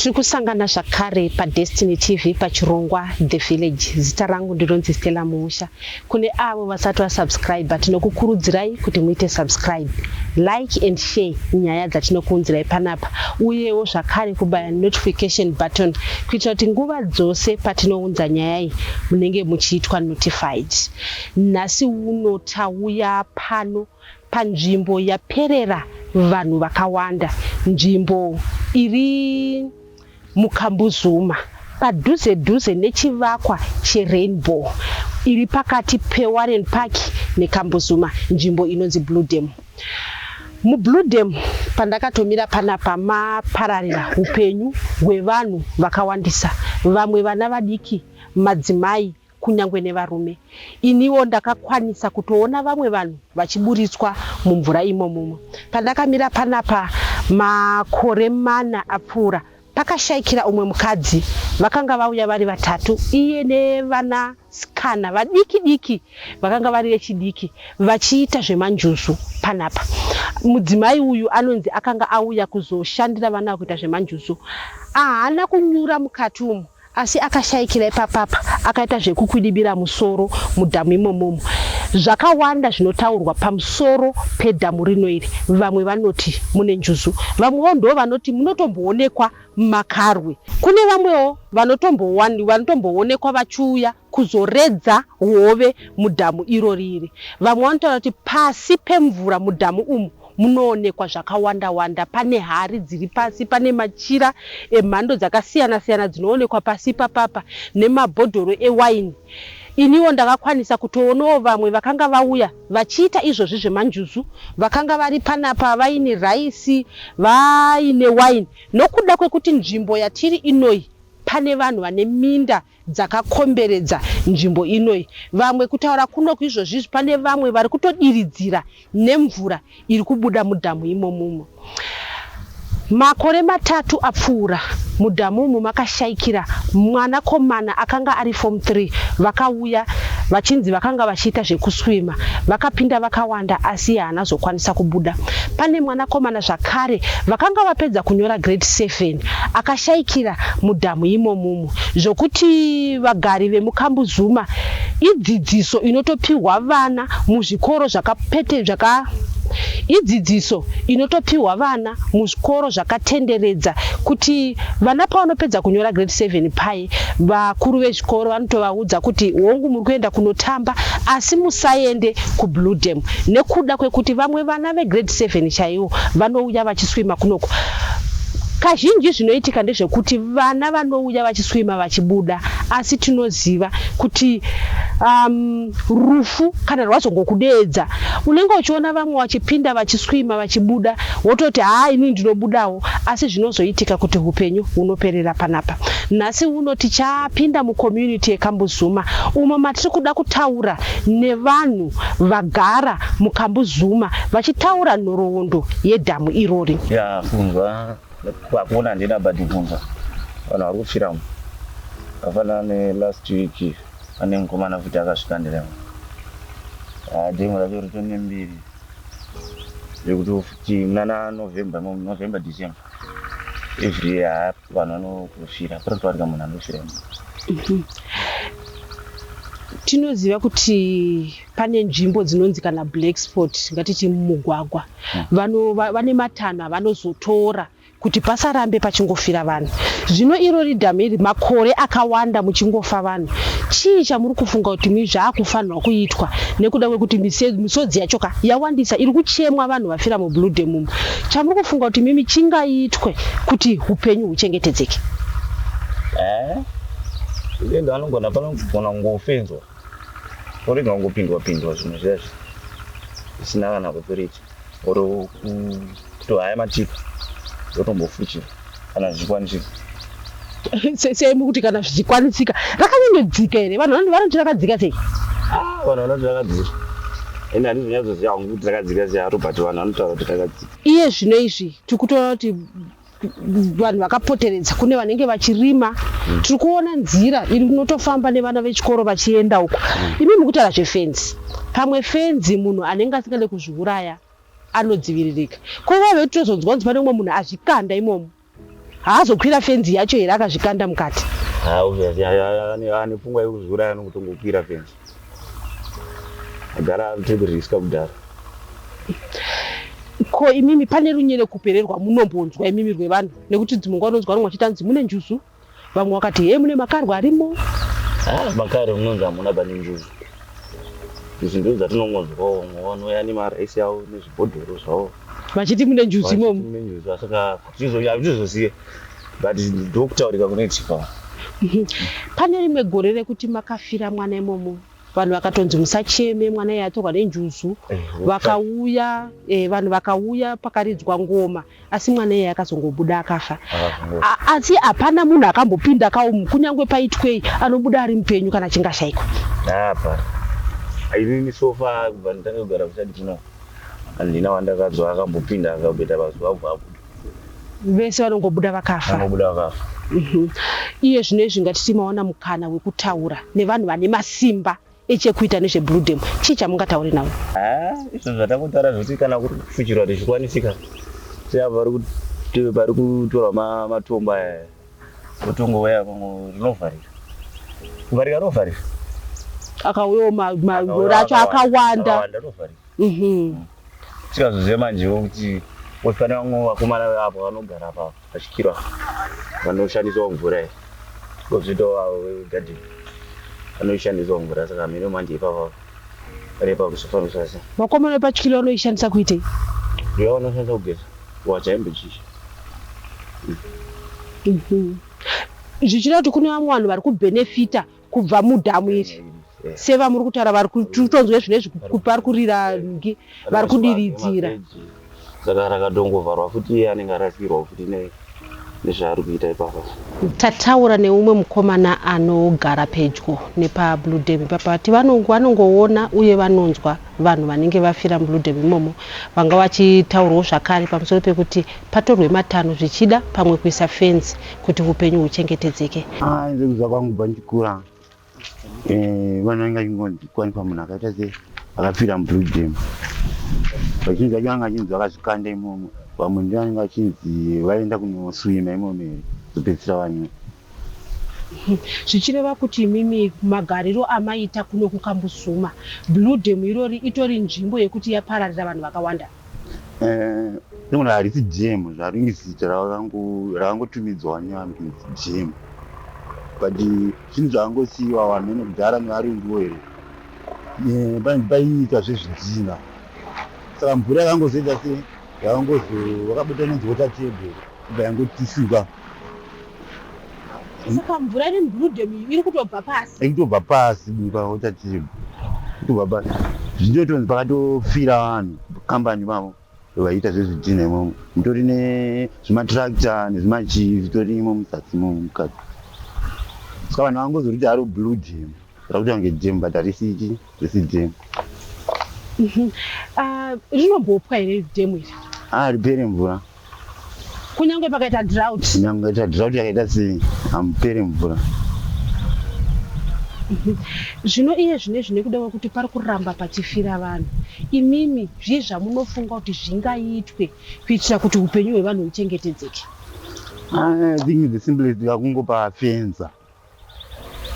Tiri kusangana zvakare paDestiny TV pachirongwa The Village. Zita rangu ndinonzi Stella Muusha. Kune avo vasati vasubscribe, tinokukurudzirai kuti muite subscribe, like and share nyaya dzatinokuunzirai panapa uyewo zvakare kubaya notification button kuitira kuti nguva dzose patinounza nyaya iyi munenge muchiitwa notified. Nhasi uno tauya pano panzvimbo yaperera vanhu vakawanda, nzvimbo iri muKambuzuma padhuze dhuze nechivakwa cheRainbow iri pakati peWarren Park neKambuzuma, nzvimbo inonzi Blue Dam. MuBlue Dam pandakatomira panapa mapararira upenyu hwevanhu vakawandisa, vamwe vana vadiki, madzimai kunyangwe nevarume. Iniwo ndakakwanisa kutoona vamwe vanhu vachiburitswa mumvura imomumo. Pandakamira panapa makore mana apfuura pakashaikira umwe mukadzi, vakanga vauya vari vatatu iye nevanasikana vadiki diki vakanga vari vechidiki vachiita zvemanjuzu panapa. Mudzimai uyu anonzi akanga auya kuzoshandira vana kuita zvemanjuzu. Haana kunyura mukati umu asi akashaikira ipapapa akaita zvekukwidibira musoro mudhamu imomomo. Zvakawanda zvinotaurwa pamusoro pedhamu rino iri, vamwe vanoti mune njuzu, vamwewo ndo vanoti munotomboonekwa makarwe. Kune vamwewo vanotomboonekwa vachiuya kuzoredza hove mudhamu irori iri. Vamwe vanotaura kuti pasi pemvura mudhamu umu munoonekwa zvakawanda wanda. Pane hari dziri pasi, pane machira emhando dzakasiyana siyana dzinoonekwa pasi ipapapa nemabhodhoro ewaini. Iniwo ndakakwanisa kutoonawo vamwe vakanga vauya vachiita izvozvi zvemanjuzu, vakanga vari panapa vaine raisi, vaine waini. Nokuda kwekuti nzvimbo yatiri inoyi pane vanhu vane minda dzakakomberedza nzvimbo inoyi. Vamwe kutaura kunoku izvozvizvi pane vamwe vari kutodiridzira nemvura iri kubuda mudhamu imomumo. Makore matatu apfuura, mudhamu umu makashaikira mwanakomana akanga ari Form 3. Vakauya vachinzi vakanga vachiita zvekuswima. Vakapinda vakawanda asi iye haana zokwanisa kubuda. Pane mwanakomana zvakare vakanga vapedza kunyora Grade 7 akashaikira mudhamu imomumo zvokuti vagari vemuKambuzuma idzidziso inotopihwa vana muzvikoro zvakapete zvaka idzidziso inotopihwa vana muzvikoro zvakatenderedza kuti vana pavanopedza kunyora Grade 7 paye vakuru vezvikoro vanotovaudza kuti hongu muri kuenda kunotamba asi musaende kuBlue Dam nekuda kwekuti vamwe vana veGrade 7 chaivo vanouya vachiswima kunoko. Kazhinji zvinoitika ndezvekuti vana vanouya vachiswima vachibuda asi tinoziva kuti rufu kana rwazongokudeedza unenge uchiona vamwe vachipinda vachiswima vachibuda wototi haa inini ndinobudawo asi zvinozoitika kuti hupenyu hunoperera panapa. Nhasi uno tichapinda mucommunity yeKambuzuma umo matiri kuda kutaura nevanhu vagara muKambuzuma vachitaura nhoroondo yedhamu irori. Ya kunzwa kwakuona handina but kunzwa vanhu vari kufiramo kafanana nelast week pane mukomana futi akasvikandiramo dhemu racho ritori nembiri yekuti futi munana November November December every year vanhu vanofira panotowanika munhu anofira. Tinoziva kuti pane nzvimbo dzinonzi kana black spot ngatiti mumugwagwa vane matanho avanozotora kuti pasarambe pachingofira vanhu. Zvino irori dhamu iri makore akawanda muchingofa vanhu, chii chamuri kufunga kuti zvaakufanirwa kuitwa nekuda kwekuti misodzi yacho ka yawandisa iri kuchemwa vanhu vafira muBlue Dam umu? Chamuri kufunga kuti mimi chingaitwe kuti hupenyu huchengetedzeke? Enda anogona panogona kungofenzwa orega kungopindwa pindwa zvinhu zviya zvisina kana authority or kutohaya matipa wotombofuchira kana zvichikwanisika. Sei mukuti kana zvichikwanisika? Rakanyanyodzika here? Vanhu vanoti rakadzika sei? Vanhu vanoti rakadzika. Ini handizonyatsoziva hangu kuti rakadzika sei haro but vanhu vanotaura kuti rakadzika. Iye zvino izvi tiri kutoona kuti vanhu vakapoteredza kune vanenge vachirima. Tiri kuona nzira iri kunotofamba nevana vechikoro vachienda uko. Imi mukutaura zvefenzi. Pamwe fenzi munhu anenge asingade kuzviuraya anodziviririka. Ko vave tozonzwa kunzi pane umwe munhu azvikanda imomo. Haazokwira fenzi yacho here akazvikanda mukati? Ane pfungwa yekuzviuraya anokutongokwira fenzi. Agara ari kuriska kudhara. Ko imimi pane runyerekupe rwamunombonzwa imimi rwevanhu nekuti dzimwe nguva unonzwa vamwe vachiti hanzi mune njuzu, vamwe vakati hee mune makarwe arimo. Makare munonzi hamuna pane njuzu. Njuzu ndidzo dzatinongonzwawo vamwe vanouya nemaraisi avo nezvibhodhoro zvavo. Vachiti mune njuzu imomo. Mune njuzu saka hatizozive but ndokutaurika kunoitika. Pane rimwe gore rekuti makafira mwana imomo vanhu vakatonzi musacheme mwana iye atorwa nenjuzu vakauya vanhu vakauya pakaridzwa ngoma asi mwana iye akazongobuda akafa. Asi hapana munhu akambopinda kaumu kunyange paitwei anobuda ari mupenyu kana achinge ashaikwa. Hapana. Inini so far kubva nditange kugara kuchadi kuno handina wandakazwa akambopinda akamboita mazuva abva abuda. Vese vanongobuda vakafa. Vangobuda vakafa. Iye zvino izvi ngatiti mawana mukana wekutaura nevanhu vane masimba echekuita nezveBlue Dam, chii chamungataure navo? Izvo zvatangotaura zvekuti kana kuri kufuchirwa tichikwanisika seava vari kutorwa matombo aya otongouya rinovharika kuvharika rinovharika akauyawo marori acho akawanda rinovharika. Tikazoziva manjewo kuti pane vamwe vakomana apo vanogara apa pachikirwa vanoshandisawo mvura iyi kozoitawo avo vegadheni vanoishandisawo mvura saka hameno manje ipapa parepa kuzofambiswa sei. Vakomana vepachikirwa vanoishandisa kuitei? Ndivo vanoshandisa kugeza kuwacha hembe chisha. Zvichida kuti kune vamwe vanhu vari kubhenefita kubva mudhamu iri sevamuri kutaura vari kutonzwa zvinezvi vari kurira ngi vari kudiridzira. Saka rakatongovharwa futi iye anenge arasikirwa futi nezvaari kuita ipapa. Tataura neumwe mukomana anogara pedyo nepaBlue Dam ipapa vati vanongoona uye vanonzwa vanhu vanenge vafira muBlue Dam imomo vanga vachitaurawo zvakare pamusoro pekuti patorwe matanho zvichida pamwe kuisa fenzi kuti upenyu huchengetedzeke. Ndikuziva kwangu kubva ndichikura vanhu vanenge vachingonzi kwanikwa munhu akaita se akafira muBlue Dam. Vazhinji vacho vanenge vachinzi vakazvikanda imomo, vamwe ndivo vanenge vachinzi vaenda kunoswima imomo here kuzopedzisira vanyura. Zvichireva kuti imimi magariro amaita kuno kuKambuzuma, Blue Dam irori itori nzvimbo yekuti yapararira vanhu vakawanda. Ndinoona harisi dam zvaringi zita rakangotumidzwa nevanhu kunzi dam but zvinhu zvakangosiyiwa vanhu kudhara nevarunguwo here paiitwa zvezvidhina saka mvura yakangozoita se yakangozo vakabuda inonzi water table ibva yangotisuka. Saka mvura iri muBlue Dam iyi iri kutobva pasi. Iri kutobva pasi pawater table kutobva pasi zvinotonzi pakatofira vanhu kambani vavo vaiita zvezvidhina imomo mutori nezvimatractor nezvimachii zvitori imo muzasi imomo mukati saka vanhu vangozoriti haro Blue Dam rakuita kunge dam but harisi risi dam. Rinombopwa here dam iri? Hariperi mvura. Kunyange pakaita drought? Kunyange ita drought yakaita sei hamuperi mvura. Zvino iye zvinezvi nekuda kwekuti pari kuramba pachifira vanhu, imimi zvii zvamunofunga kuti zvingaitwe kuitira kuti upenyu hwevanhu huchengetedzeke? I think the simplest kakungopa fenza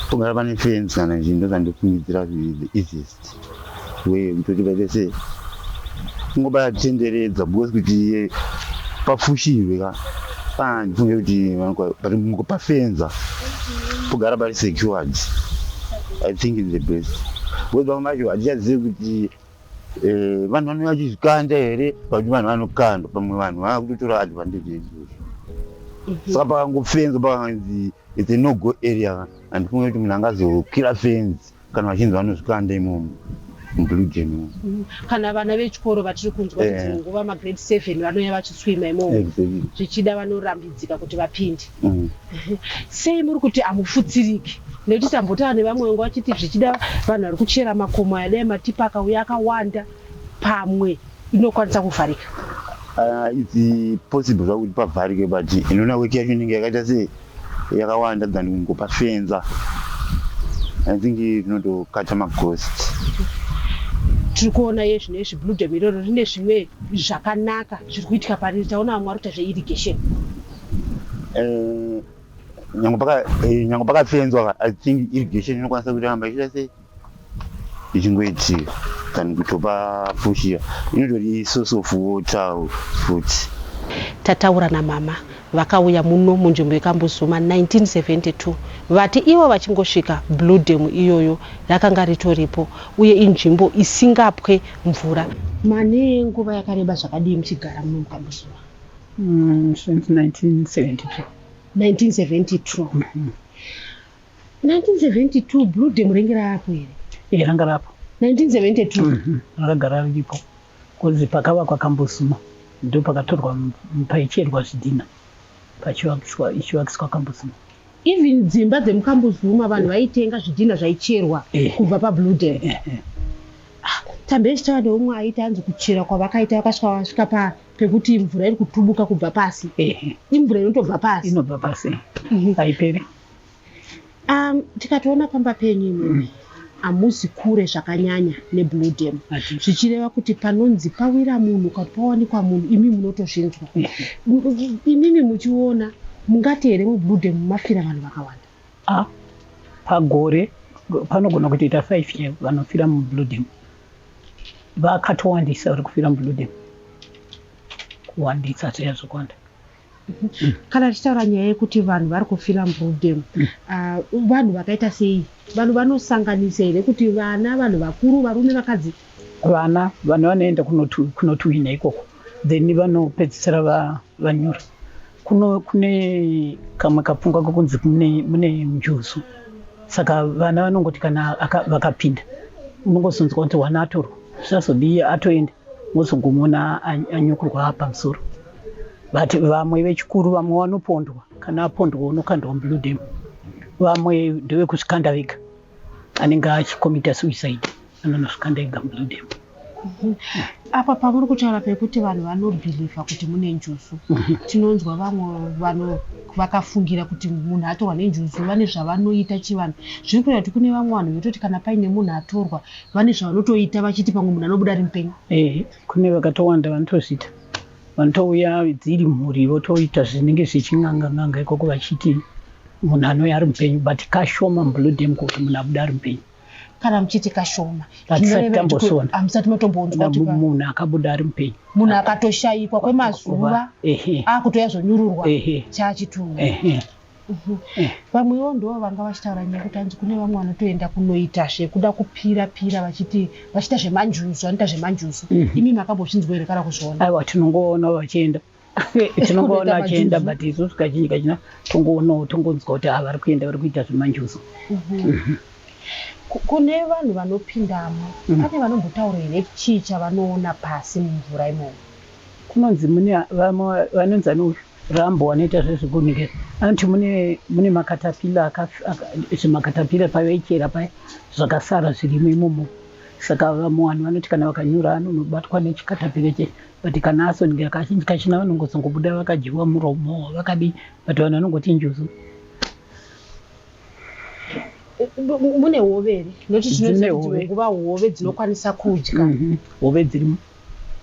pogara pane fence kana chii ndozvandofungidzira the easiest way kutoti paite sei kungopa tenderedza because kuti pafushirwe ka pandifunge kuti pafenza pogara pari secured. I think is the best because pamwe pacho hatichazivi kuti vanhu vanouya vachizvikanda here pakuti vanhu vanokandwa pamwe vanhu vakutotora advantage yeizvozvo saka pakangofenza pakanzi it's a no go area handifungi kuti munhu angazokwira fenzi kana vachinzi vanozvikanda imomo muBlue Dam imomo. Kana vana vechikoro vatiri kunzwa kuti dzimwe nguva magrade 7 vanouya vachiswima imomo zvichida vanorambidzika kuti vapinde. Sei muri kuti hamufutsiriki? Nekuti tambotaura nevamwe vanga vachiti zvichida vanhu vari kuchera makomo aya dai matipa akauya akawanda pamwe inokwanisa kuvharika. It's possible zvakuti pavharike but inoona weki yacho inenge yakaita sei yakawanda than kungopafenza. I think rinotokata macost. Tiri kuona iye zvino izvi Blue Dam iroro rine zvimwe zvakanaka zviri kuitika pariri. Taona vamwe vari kuita zveirrigation. Nyange pakafenzwa, I think irrigation inokwanisa kuramba ichiita sei, ichingoitika than kutopafushira. Inotori source of water futi. Tataura namama vakauya muno munzvimbo yeKambuzuma 1972. Vati ivo vachingosvika, Blue Dam iyoyo rakanga ritoripo uye inzvimbo isingapwe mvura. Mane nguva yakareba zvakadii muchigara muno muKambuzuma? Since 1972. 1972. 1972 Blue Dam renge ravapo here? Ranga rapo. 1972? Rakagara riripo because pakavakwa Kambuzuma ndo pakatorwa paicherwa zvidhina pachiwakiswa, ichiwakiswa Kambuzuma. Even dzimba dzemuKambuzuma vanhu vaitenga zvidhina zvaicherwa kubva paBlue Dam? Eh. Tambe tichitaura neumwe aiti anzi kuchera kwavakaita vakasvika vasvika pekuti mvura iri kutubuka kubva pasi. Imvura inotobva pasi? Inobva pasi, haiperi. Tikatoona pamba penyu imimi hamuzi kure zvakanyanya neBlue Dam, zvichireva kuti panonzi pawira munhu kana pawanikwa munhu, imi munotozvinzwa. Imimi muchiona, mungati here muBlue Dam mafira vanhu vakawanda? Ah, pagore panogona kutoita 5 chaivo vanofira muBlue Dam. Vakatowandisa vari kufira muBlue Dam, kuwandisa zviya zvokuwanda. Kana tichitaura nyaya yekuti vanhu vari kufira muBlue Dam, vanhu vakaita sei? Vanhu vanosanganisa here kuti vana, vanhu vakuru, varume, vakadzi? Vana, vanhu vanoenda kunotuhwina ikoko, then vanopedzisira vanyura. Kune kamwe kapfungwa kokunzi mune njuzu, saka vana vanongoti kana vakapinda, unongozonzwa kuti wana atorwa, zvisazodii, atoenda, wozogumona anyukurwa pamusoro. But vamwe vechikuru, vamwe vanopondwa. Kana apondwa, unokandwa muBlue Dam. Vamwe ndevekuzvikanda vega, anenge achikomita suicide, anonozvikanda ega muBlue Dam. Apa pamuri kutaura pekuti vanhu vanobhilivha kuti mune njuzu, tinonzwa vamwe vano vakafungira kuti munhu atorwa nenjuzu vane zvavanoita chivanhu. Zviri kureva kuti kune vamwe vanhu vetoti kana paine munhu atorwa, vane zvavanotoita vachiti pamwe munhu anobuda ari mupenyu? Ehe, kune vakatowanda vanotozviita. Vanotouya dziri mhuri, votoita zvinenge zvichin'anga n'anga ikoko, vachiti munhu anouya ari mupenyu, but kashoma muBlue Dam kuti munhu abuda ari mupenyu. Kana muchiti kashoma, Hatisati zvinoreva kuti tambosona. Hamusati matombonzwa kuti munhu akabuda ari mupenyu. Munhu akatoshayikwa kwemazuva, akutoya zvonyururwa, chachitunhu? Ehe. Vamwewo ndo vanga vachitaura nyaya yekuti hanzi kune vamwe vanotoenda kunoita zvekuda kupira pira, vachiti vachiita zvemanjuzu, vanoita zvemanjuzu. Imi makambozvinzwa here kana kuzviona? Aiwa, tinongoona vachienda, tinongoona vachienda, but isusu kazhinji kachina tongoonawo, tongonzwa kuti ava vari kuenda, vari kuita zvemanjuzu. Kune vanhu vanopindamo, pane vanombotaura here chii chavanoona pasi mumvura imomo? Kunonzi mune vamwe vanonzi ano rambo, vanoita zvezvekunikira, anoti mune makatapila, zvimakatapila pavaichera paya zvakasara zvirimo imomo. Saka vamwe vanhu vanoti kana vakanyura anonobatwa nechikatapila che, but kana asonikira, kazhinji kachina vanongozongobuda vakadyiwa muromo, vakadii, but vanhu vanongoti njuzu. Mune hove here? Nokuti Dzine tinoziva kuti hove. dzimwe nguva hove dzinokwanisa kudya, Hove dzirimo.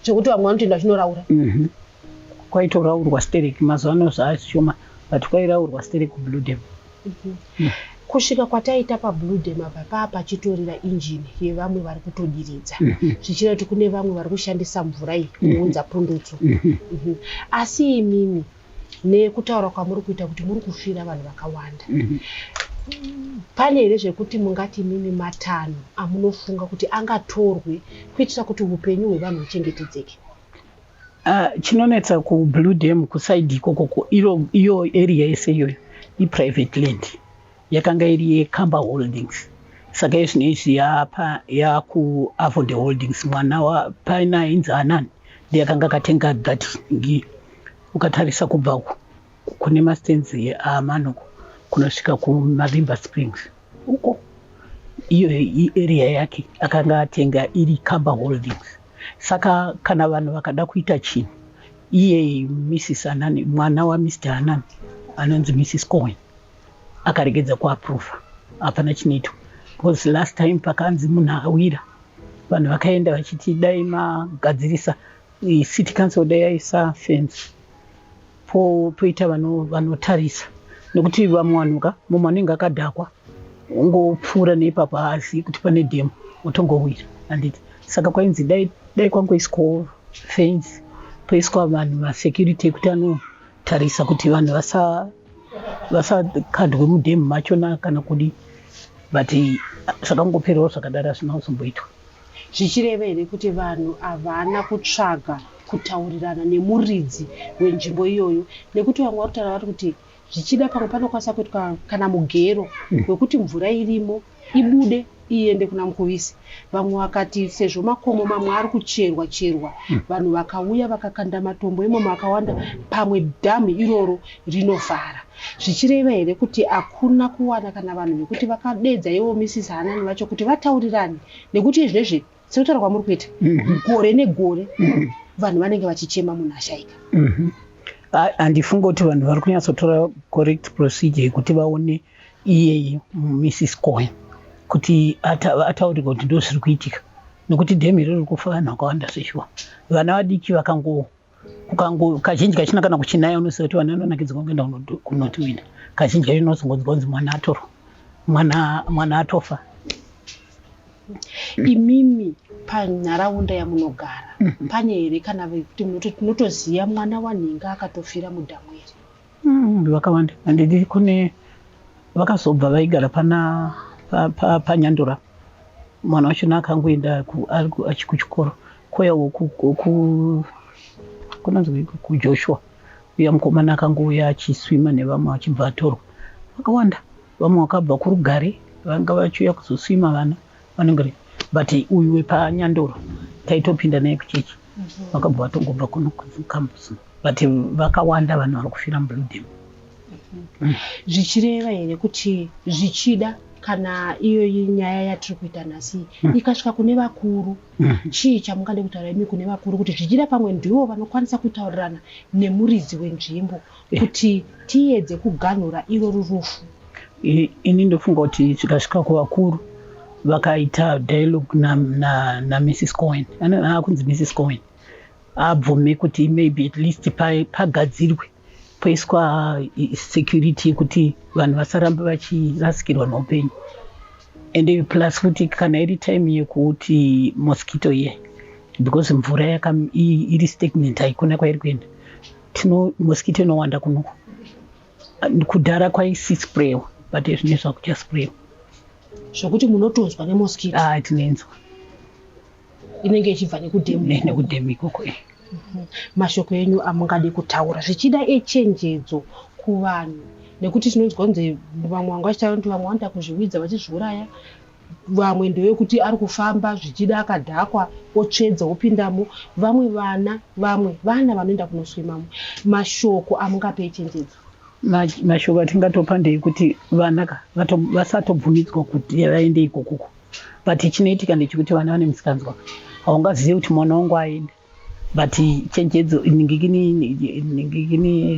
Zvekuti vamwe vanotoenda vachinoraura. Kwaitoraurwa stereki. Mazuva ano zvaashoma, but kwairaurwa stereki kuBlue Dam. Kusvika kwataita paBlue Dam apa, paa pachitorira injini yevamwe vari kutodiridza, zvichireva kuti kune vamwe vari kushandisa mvura iyi kuunza pundutso. Asi imimi, nekutaura kwamuri kuita kuti muri kufira vanhu vakawanda, pane here zvekuti mungati imimi matanho amunofunga kuti angatorwe kuitira kuti upenyu hwevanhu huchengetedzeke? Chinonetsa kuBlue Dam kuside ikokoko, iro iyo area yese iyoyo iprivate land, yakanga iri yeCamber Holdings. Saka izvinezvi yapa yakuAvonde Holdings. Mwana paina ainzi Anani ndiye akanga akatenga that ngi. Ukatarisa kubva kune mastands amanoko kunosvika kuMarimba Springs uko, iyo iarea yake akanga atenga iri Camber Holdings. Saka kana vanhu vakada kuita chinhu, iye Mrs Anani, mwana waMr Anani anonzi Mrs Cohen, akaregedza kuaprova, hapana chinoitwa, because last time pakanzi munhu awira, vanhu vakaenda vachiti dai magadzirisa, city council dai yaisa fence. Poita vanotarisa nekuti vamwe vanhu ka, mumwe anenge akadhakwa ungopfuura neipapo, haazivi kuti pane dhemu, otongowira, handiti? Saka kwainzi dai kwangoiswawo fence, poiswa vanhu vasecurity ekuti anotarisa kuti vanhu vasakandwe mudhemu machona kana kudi, but zvakangoperawo zvakadaro, hazvina kuzomboitwa. Zvichireva here kuti vanhu havana kutsvaga kutaurirana nemuridzi wenzvimbo iyoyo? Nekuti vamwe vari kutaura vari kuti zvichida pamwe panokwanisa kuitwa kana mugero wekuti mvura irimo ibude iende kuna Mukuvisi. Vamwe vakati sezvo makomo mamwe ari kucherwa cherwa, vanhu vakauya vakakanda matombo imomo akawanda, pamwe dhamu iroro rinovhara. Zvichireva here kuti hakuna kuwana kana vanhu vekuti vakadedza ivo Mrs Hanani vacho kuti vataurirane? Nekuti izvezvi, sekutaura kwamuri kuita, gore negore vanhu vanenge vachichema munhu ashaika. Handifungi kuti vanhu vari kunyatsotora correct procedure yekuti vaone iyeye Mrs Cohen kuti ataurirwa kuti ndo zviri kuitika, nekuti dhemu iri riri kufa vanhu vakawanda zveshuwa. Vana vadiki vakango kukango kazhinji kachina kana kuchinaya, unoziva kuti vana vanonakidzwa kuenda kunotiwina. Kazhinji kacho unozongonzwa kunzi mwana atorwa, mwana atofa. Imimi panharaunda yamunogara, pane here kana vekuti munotoziva mwana wanhinga akatofira mudhamu iri? Vakawanda, handidi. Kune vakazobva vaigara pana paNyandura, mwana wachona akangoenda ari kuchikoro. Koyawo kunonzi kuJoshua uya, mukomana akangouya achiswima nevamwe achibva atorwa. Vakawanda, vamwe vakabva kuRugare vanga vachiuya kuzoswima, vana vanenge, but uyu wepaNyandoro taitopinda naye kuchechi, vakabva vatongobva kuno kucampus, but vakawanda vanhu vari kufira muBlue Dam. Zvichireva here kuti zvichida kana iyoyi nyaya yatiri kuita nhasi ikasvika kune vakuru, chii chamungade kutaura imi kune vakuru, kuti zvichida pamwe ndivo vanokwanisa kutaurirana nemuridzi wenzvimbo kuti tiedze kuganhura iroro rufu? Ini ndofunga kuti zvikasvika kuvakuru, vakaita dialogue naMrs na Cohen, akunzi Mrs Cohen, abvume kuti maybe at least pagadzirwe, poiswa security yekuti vanhu vasaramba vachirasikirwa neupenyu. Ende plus futi kana iri time yekuti mosquito iye, because mvura iri stagnant, haikuna kwairi kuenda, tino mosquito inowanda kunoku. Kudhara kwaisisprayiwa, but zvinezvi zvakuchasprayiwa. Zvokuti munotonzwa nemosquito? Ah, tinenzwa. Inenge ichibva nekudhemu? Nekudhemu ikoko. Mashoko enyu amungade kutaura, zvichida echenjedzo kuvanhu, nekuti tinonzwa kunzi vamwe vanga vachitaura kuti vamwe vanoita kuzviwidza vachizviuraya, vamwe ndevekuti ari kufamba zvichida akadhakwa, otsvedza, opindamo, vamwe vana, vamwe vana vanoenda kunoswimamo. Mashoko amungape echenjedzo? Mashoko atingatopa ndeyekuti vana ka vasatobvumidzwa kuti vaende ikokoko, but chinoitika ndechekuti vana vane musikanzwa, haungazivi kuti mwana wangu aenda. But chenjedzo ningikini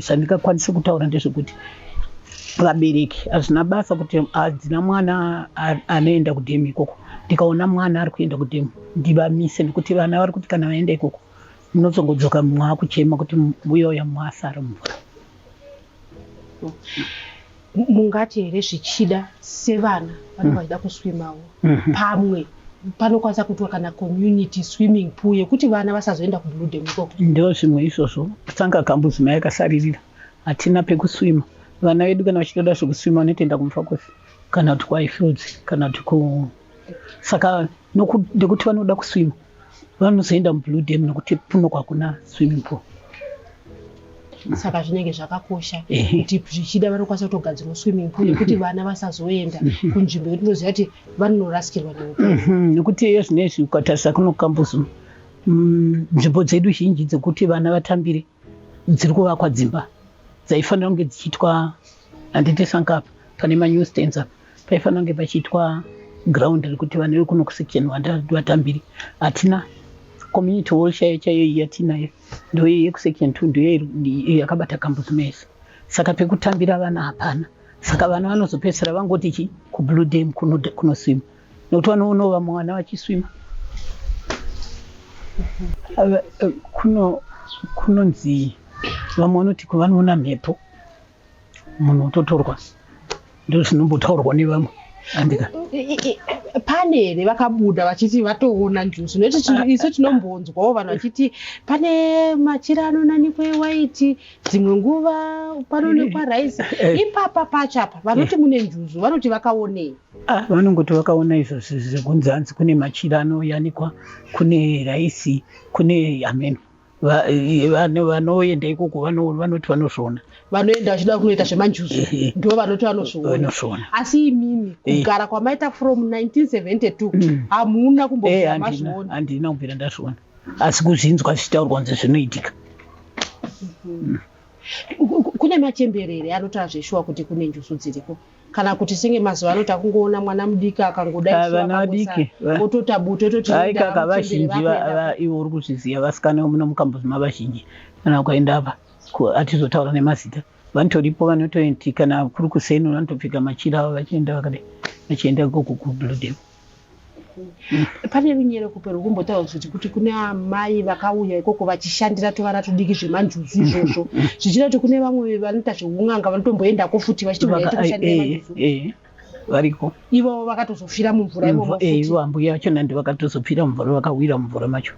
zvandingakwanisi kutaura ndezvekuti vabereki, hazvina basa kuti hadzina mwana anoenda kudhemu ikoko. Ndikaona mwana ari kuenda kudhemu, ndivamise, nekuti vana vari kuti kana vaenda ikoko, munozongodzoka mumwe akuchema kuti uya uya mumwe asara mumvura. Mungati here zvichida sevana vanenge vachida kuswimawo, pamwe panokwanisa kuitwa kana community swimming pool yekuti vana vasazoenda kuBlue Dam ikoko? Ndo zvimwe izvozvo. Tsanga Kambuzuma yakasaririra, hatina pekuswima. Vana vedu kana vachitoda zvekuswima, vanotoenda kuMufakose kana kuti kuHighfields kana kuti ku saka nekuti vanoda kuswima, vanozoenda muBlue Dam nekuti kuno kwakuna swimming pool. Saka zvinenge zvakakosha kuti zvichida vanokwanisa kutogadzirwa swimming pool yekuti vana vasazoenda kunzvimbo yetinoziva kuti vanonorasikirwa neupenyu. Nekuti iyo zvinezvi ukatarisa kuno Kambuzuma, nzvimbo dzedu zhinji dzekuti vana vatambire dziri kuvakwa dzimba dzaifanira kunge dzichiitwa, handiti? Sankapa pane manew stands apa, paifanira kunge pachiitwa ground rekuti vana vekuno kusection vatambire. Hatina community hall chaiyo chaiyo iyi yatinayo, ndo yekusection 2, ndiyo yakabata Kambuzuma yese. Saka pekutambira vana hapana. Saka vana vanozopedzisira vangoti chi kuBlue Dam kunoswima, nekuti vanoonawo vamwe vana vachiswima. Kuno kunonzi Vamwe vanoti vanoona mhepo, munhu ototorwa. Ndozvinombotaurwa nevamwe. Andika. Pane here vakabuda vachiti vatoona njuzu? Nekuti isu tinombonzwawo vanhu vachiti pane machira anonanikwa ewaiti, dzimwe nguva panoonekwa raisi. Ipapa pacho apa vanoti mune njuzu vanoti vakaonei? Vanongoti vakaona izvo zvekunzi hanzi kune machira anoyanikwa, kune raisi, kune hameno. Vanoenda ikoko vanoti vanozviona. Vanoenda vachida kunoita zvemanjuzu ndo vanoti vanozviona. Asi imimi kugara kwamaita from 1972 hamuna kumbobvira mazviona? Handina kubvira ndazviona, asi kuzvinzwa zvichitaurwa kunzi zvinoitika. Kune machemberere anotaura zveshuwa kuti kune njuzu dziriko, kana kuti senge mazuva ano takungoona mwana mudiki akangodai vana vadiki otota buto ototi aikaka vazhinji iwe uri kuzviziva, vasikana muno mukambozima vazhinji kana ukaenda apa atizotaura nemazita vanotoripo, vanotoiti kana kuri kuseni vanotopfeka machira avo vachienda vakadai vachienda ikoko kuBlue Dam. Pane runyerekupe rwekumbotaura kuti kune amai vakauya ikoko vachishandira tuvana tudiki zvemanjuzu izvozvo, zvichida kuti kune vamwe vanoita zveun'anga vanotomboendako futi vachiti kushandira manjuzu. Variko. Ivo vakatozofira mumvura imomo futi. Ivo ambuya vacho nandi vakatozofira mumvura, vakawira mumvura macho.